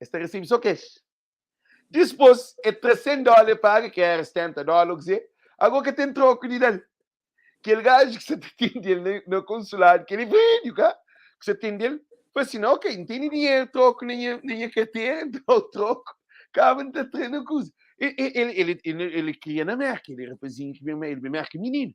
Es ta resebe sô kex. Dispôs, e tra 100 dóla e paga, ki éra 70 dóla ô kuzê. Agó ka ten troku di da-l. Kel gajo ki sa ta atende-l na, na konsuladu, kel é velho, ka? Ki sa atende-l, fla assim, ok, N tene dinheiro troku na nha, na nha kartera, N dá-u troku, kaba N ta tra na kuza. E, e, ele, ele, ele, ele kria na Merka, ele é rapazinho ki ben, ele ben Merka mininu.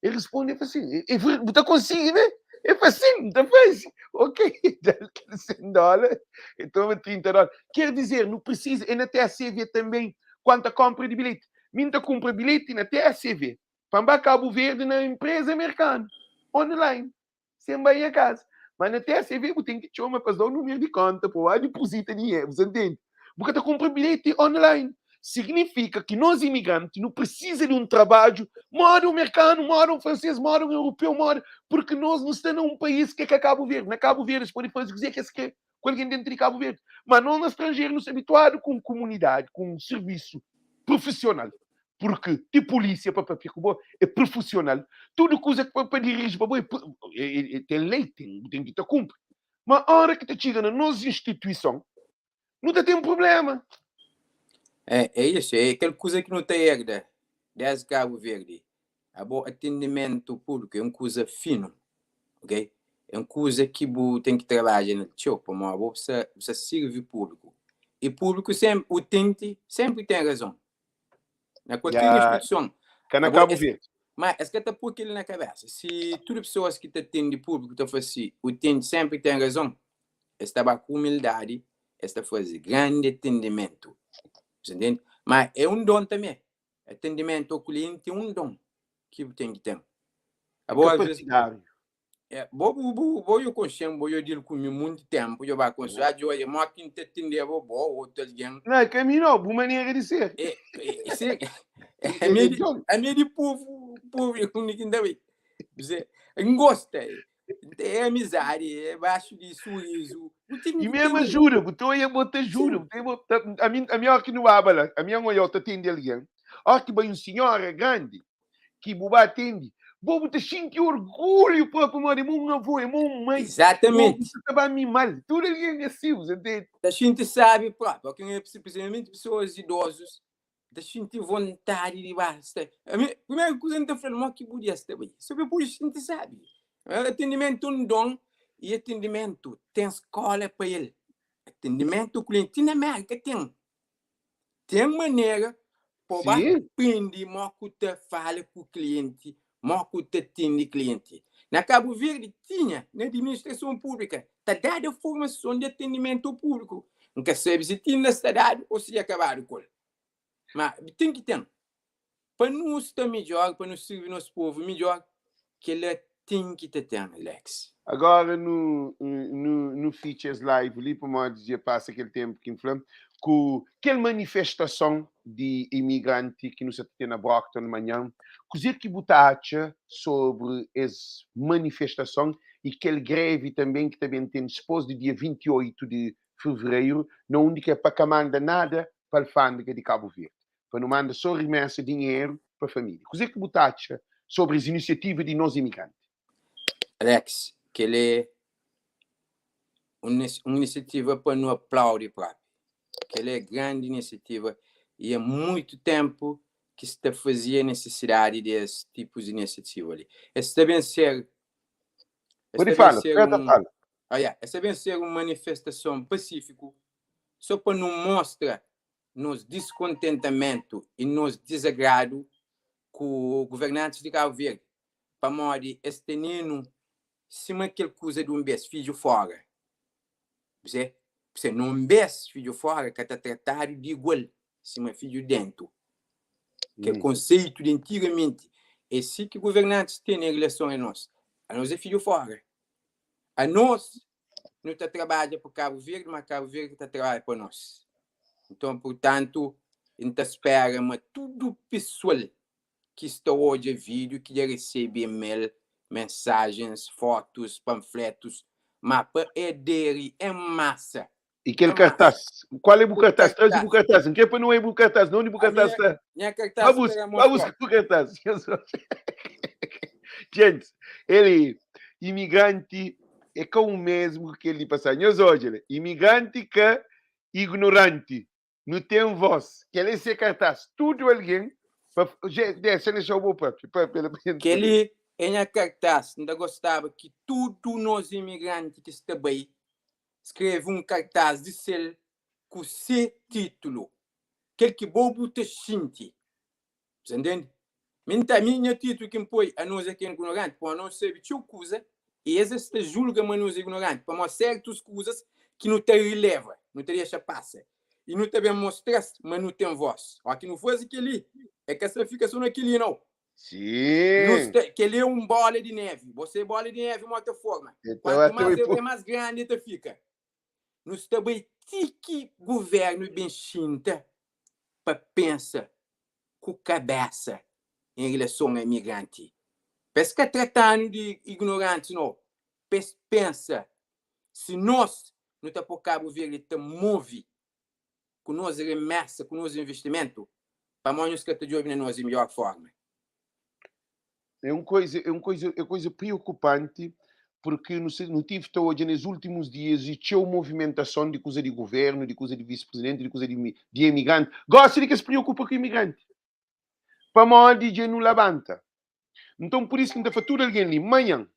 Ele responde, ele fala assim, é, é, bu ta konsigi, né? Ele fala assim, N ta faze. Ok, dá-l kel 100 dólar, ele toma 30 dólar. Quer dizer, não precisa, é na TACV também, quanto a compra de bilhete. Mim ta compra bilhete na TACV. Pa N ba Kabu Verdi na enpreza merkanu, online, sen bai nha kaza. Ma na TSV bu ten ki txoma pa es da-u numeru di konta pa bu ba dipozita dinheru, bu sa ntende? Bu ka ta kunpra bilheti online. Signifika ki nos imigranti nu prisiza di un trabadju moda un merkanu, moda un fransês, moda un europeu, moda, purki nos nu sta na un país ki é ka Kabu Verdi. Na Kabu Verdi es pode faze kuzê ki es kre ku algen dentu di Kabu Verdi. Ma nos na stranjeru nu sta abituadu ku un kumunidadi, ku un sirvisu prufisional. Purki ti pulísia pa papia ku bo é prufisional. Tudu kuza ki pa diriji pa bo é, é, é, ten lei, ten, bu ten ki ta kunpri. Ma óra ki ta txiga na nos instituison, nu ta ten prubléma. É, é isso, é kel kuza ki nu ta erda desdi Kabu Verdi. Abo atendimentu públiku é un kuza finu, ok? É un kuza ki bu ten ki trabadja nel txeu, pamodi abo bu sta, bu sta sirvi públiku. E públiku senpri, utenti senpri ten razon. Na kualker Ya, instituison. ka na Abo Kabu es, Verdi. ma es ka ta poi kel-li na kabésa. Si tudu pesoas ki ta atende públiku ta fla si utenti senpri ten razon, es ta ba ku umildadi, es ta faze grandi atendimentu. Bu ntende? Ma é un don tanbê. Atendimentu ao klienti é un don ki bu ten ki ten. É Abo ka às vezes partidáriu. É, bo, bo, bo, bo yo konxe-m, bo yo dil ku mi munti ténpu, yo ba konxe, ah, djoia, mó ki N ta atendeba bo, otu algen. Não, é ka mi não, bu manera di ser. É, é, se, É, a mi é é di, John. a mi é di povu, povu é undi ki N ta bai. Bze, N gosta, é amizadi, é baxu di surizu. Bu ten E ki mesmo ten. ajuda, bu ta oia, bo ta ajuda, Sim. bu ta, bo ta, a mi, a mi óra ki nu baba la, a mi N oiau ta atende algen, óra ki bai un sinhora grandi, ki bu ba atendi, bo bu ta xinti orgulhu própi pamodi é mo un avô, é mo un mãe, bo bu Exatamente. sa ta ba mima-l. Tudu algen é si, bu sa ntende? Ta xinti sábi própi. Óki N prinsipalmenti pesoas idozus, ta xinti vontadi di ba sta. Ami, primeru kuza N ta fla-l, mo ki bu dia sta bai? So pa el pode xinti sábi. Atendimentu é un don i atendimentu ten skóla pa el. Atendimentu klienti, ti na Mérka ten. Ten manera pa ba prende mo ku ta fala ku klienti, mo ku ta atende klienti. Na Kabu Verdi tinha, na administrason públika, ta dada formason di atendimentu ao públiku. N ka sabe si ti inda sta dadu ou si dja kabadu ku el. Ma ten ki ten. Pa nu sta midjor, pa nu sirbi nos povu midjor, kela ten ki ta ten, Alex. Agora nu nu nu fitxa es live li pamodi dja pasa kel tempu ki N fla ku kel manifestason di imigranti ki nu sa ta ten na Brockton manhan. Kuzê ki bu ta atxa sobri es manifestason i kel grevi tanben ki ta ben ten dispôs di dia 28 di fevereiru na undi ki é pa ka manda nada pa alfândega di Kabu Verdi? pa nu manda só rimesa dinheru pa família. Kuzê ki bu ta atxa sobri es inisiativa di nos imigranti? Alex, kel é un inisiativa pa nu aplaudi propi. Kel é grandi inisiativa i é muitu tenpu. ki sta fazia nisisidadi di es tipus di inisiativa li. Es ta ben ser es Pode ta ben fala, ser preta un fala. ah, yeah, es ta ben ser un manifestason pasífiku so pa nu mostra nos diskontentamentu i nos dizagradu ku governantis di Kabu Verdi pamodi es tene-nu sima kel kuza di un bes fidju fora. Pse? Pse, nun bes fidju fora ka ta tratadu di igual sima fidju dentu. Kel konseitu di antigamenti é si ki governantis ten en relason a nos. Anos é fidju fora. Anos nu ta trabadja pa Kabu Verdi, ma Kabu Verdi ka ta trabadja pa nos. Nton, purtantu, N ta spera ma tudu pesoal ki sta odja vídiu, ki dja resebe email, mensajens, fotus, panfletus, ma pa aderi en masa. E kel En masa. kartaz? Kual é bu Bu kartaz? Traze bu kartaz. kartaz. N kre pa nu oia bu kartaz. Na undi bu A kartaz minha, sta? nha Ba kartaz buska, sta na ba buska mostra. bu kartaz. Gente, ele imigranti é ka o mesmo que kel di pasadu. Nhos odja la, imigranti ka ignoranti. Nu ten voz. Kel é se kartaz. Tudu algen pa Dexa dexa-u bo papia. Papia la pa gente sabe. Kel-li é nha kartaz. N ta gostaba ki tudu nos imigranti ki sta bai skrebe un kartaz di sel ku se titulu. Kel ki bo bu ta xinti. Bu ta ntende? Mi N ta, mi nha titulu ki N poi, Anos é ki é ignoranti, pamodi anos sabe txeu kuza i es es ta julga ma anos é ignoranti pamodi sertus kuzas ki nu ta rileva, nu ta dexa pasa i nu ta ben mostra-s ma nu ten vós. Óki nu faze kel-li, é ka sta fika sô na kel-li, nau. Nu Sim. sta, kel-li é un bóla di névi. Bo sabe bóla di névi mó ta forma. Então, Kuantu até más o é, é más grandi el ta fika. Nu sta bai ti ki govérnu ben xinta pa pensa ku kabésa en rilason a imigranti. Pa es ka trata-nu di ignorantis, no. Pa es pensa si nos nu ta po Kabu Verdi ta move ku nos remesa, ku nos investimentu, pamodi nhos ka ta djobe na nos di midjór forma. É un koiza, é un koiza, é koiza preokupanti porque nu nu tive ta odja nes últimus dias e txeu movimentason di kuza di governu, di kuza di visi-presidenti, di kuza di di imigranti. Gosi di ki es preokupa ku imigranti. Pamodi dja nu labanta. Nton pur isu ki N ta fla tudu algen li, manhan,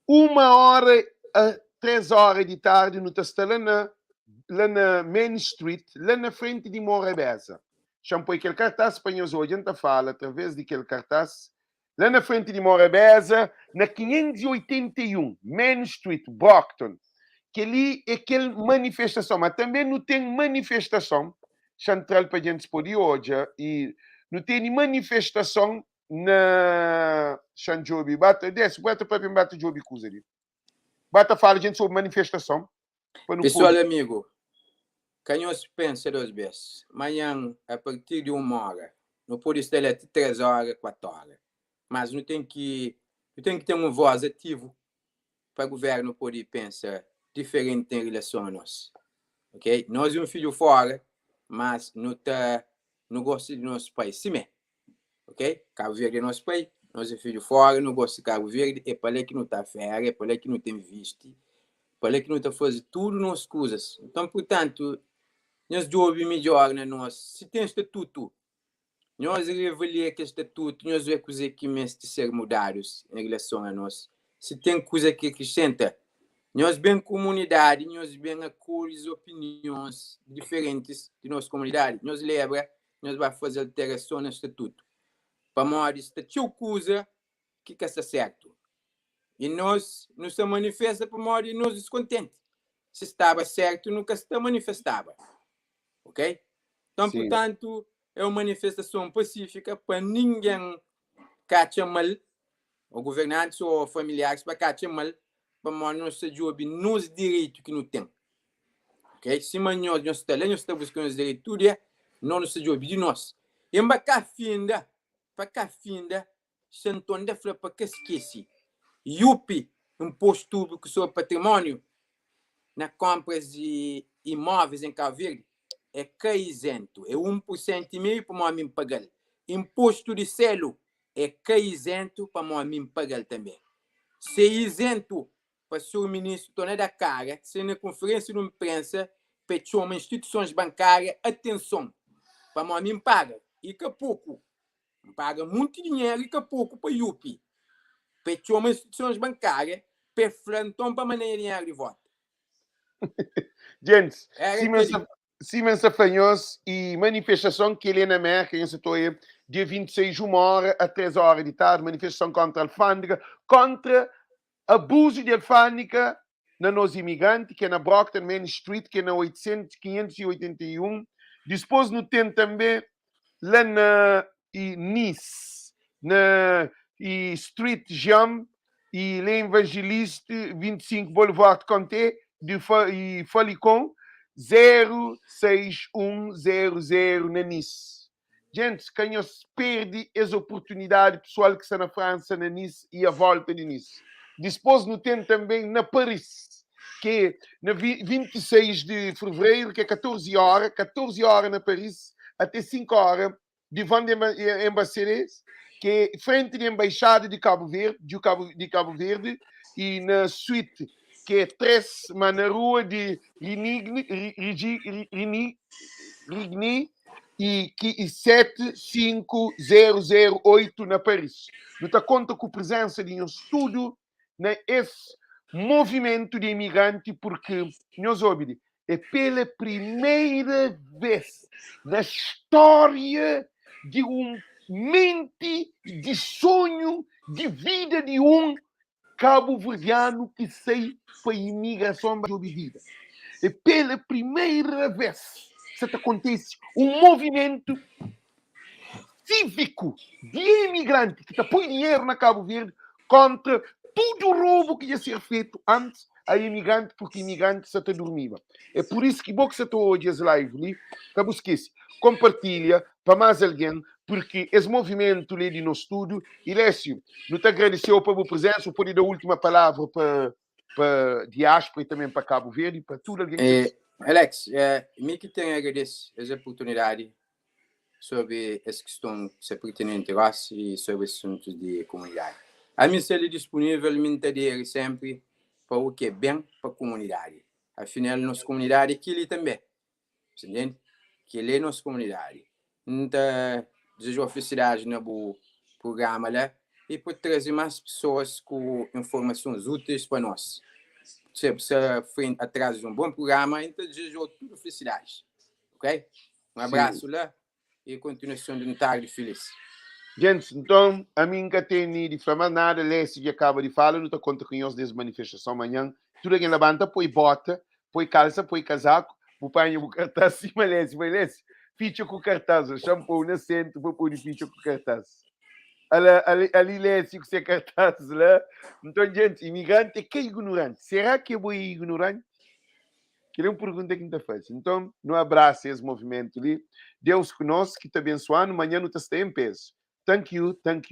uma óra a 3 óra di tardi nu ta sta la na la na Main Street, la na frenti di Morabeza. Xa-m poi kel kartás pa nhos odja, N ta fala através di kel kartás. La na frenti di Morabeza, na 581 Main Street, Brockton. Kel-li é kel manifestason, ma tanbê nu ten manifestason, xa-m tra-l pa djentis pode odja, i nu tene manifestason na xa-m djobe, ba ta dese, ba ta papia, ba ta djobe kuza li. Ba ta fala djenti sobri manifestason pa nu Pesoal pode. amigu, ka nhos pensa dos bes. Manhan, a partir di uma ora, nu pode sta la ti tres ora, kuatu ora. Mas nu ten ki nu ten ki ten un vos ativu pa guvernu pode pensa diferenti en rilason a nos. Ok? Nos é un fidju fora, mas nu ta nu gosta di nos pai simé. Ok? Kabu Verdi é nos pai, nos é fidju fora, nu gosta di Kabu Verdi, é pa la ki nu ta fera, é pa la ki nu ta invisti, pa la ki nu ta faze tudu nos kuzas. Nton, purtantu, nhos djobe midjor na nos, si ten statutu, nhos reavalia kel statutu, nhos ve kuze ki meste ser mudadus en rilason a nos. Si ten kuza ki akrisenta, nhos ben kumunidadi, nhos ben akolhes opinions diferentis di nos komunidadi, nhos lebra nhos ba faze alterason na statutu, pamodi sta txeu kuza ki ka sta sertu. I nos nu sta manifesta pamodi nos diskontenti. Si staba sertu nu ka sta manifestaba. Ok? Nton, purtantu, é un manifestason pasífika pa ningen ka atxa mal, ô governantis ô familiaris pa ka atxa mal, pamodi nos sta djobe nos direitu ki nu ten. Ok? Sima nhos, nhos sta la, nhos sta buska nhos direitu tudu dia, nos nu sta djobe di nos. I N ba ka finda, pa ka finda, Xanton da fla pa ka skese, IUP, Imposto Público sobre Património, na konpras di imóveis em Cabo Verde, é ka izentu, é 1 por sentu i meiu pamodi mi N paga-l. Impostu di selu é ka izentu pamodi mi N paga-l tanbê. Se izentu pa sur ministru torna da kara se na konferensia di nprensa pa e txoma instituisons bankaria atenson pamodi mi N paga. I ka poku. N paga munti dinheru i ka poku pa Yupi pa e txoma instituisons bankária pa e fla nton pa manda nha dinheru di volta. Gentis, Era sima kel-li. N sima N sta fla nhos, i manifestason kel-li é na Mérka, nhos sa ta oia dia 26, uma óra a 3 óra di tardi, manifestason kóntra alfândega, kóntra abuzu di alfândega na nos imigranti, ki é na Brockton, Main Street, ki é na 800, 581. Dispôs nu ten tanbe la na i Nice, na i Street Jean i L'Evangeliste, 25 Boulevard Comté de Fa i Falicon, 06100 na Nice. Gentis, ka nhos perde es oportunidadi, pesoal ki sta na Fransa, na Nice i a volta di Nice. Dispôs nu ten tanben na Paris, ki é na 26 di Fevereiru, ki é 14 óra, 14 óra na Paris, até 5 óra, divant di Embassades, ki é frenti di Embaixada di Kabu Verdi, di Kabu, di Kabu Verdi, i na suite ki é 3, ma na rua di Rinigni, Rigi, Rini, Rigny, i ki i 75008 na Paris. Nu ta konta ku prezensa di nhos tudu na es movimentu di imigranti purki nhos obi li, é pela primeira vez na stória di un menti di sonhu di vida di un kabuverdianu ki sai pa imigrason ba djobe vida. É pela primeira vez sa ta kontise un movimentu síviku di imigranti ki ta poi dinheru na Kabu Verdi kontra tudu robu ki dja ser fetu antis a imigranti purki imigranti sa ta durmiba. É pur isu ki bo ki sa ta odja es live li, ka bu skese konpartilha pa más algen purki es movimentu li é di nos tudu. I Lécio, nu ta agradese-u pa bu prezensa, bu pode da última palavra pa pa diáspora i tanben pa Kabu Verdi, pa tudu algen ki ta. Alex, mi ki ten agradese es oportunidadi sobri es kiston ki sta pertinenti gosi i sobri asuntus di kumunidadi. Ami sta li dispunível, mi N ta aderi senpri pa u ki é ben pa kumunidadi. Afinal, nos kumunidadi é kili tanbe. Bu ntende? Kili é nos kumunidadi. N ta dizeja-u felisidadi na bu prugrama la i pa traze más pesoas ku informasons úteis pa nos. Bu sta frenti, atras di un bon prugrama i N ta dizeja-u tudu felisidadis. Ok? Un abrasu la i kontinuason di un tardi filis. Gentis, nton, ami N ka tene di fla más nada, Lécio dja kaba di fala, nu ta konta ku nhos nes manifestason manhan. Tudu algen labanta, poi bota, poi kalsa, poi kazaku, bu panha bu kartaz sima Lécio bai. Lécio, fitxa ku kartaz, o xa-m pô-u na sentru pa pode fitxa ku kartaz. Ala, ali, ali Lécio ku se kartaz la. Nton, gentis, imigranti é ka ignoranti. Será ki abo é ignoranti? Kel-li é un pergunta ki N ta faze. Nton, nu abrasa es movimentu li. Deus ku nos, ki ta abensua-nu. Manhan nu ta sta en pezu. Thank you, thank you.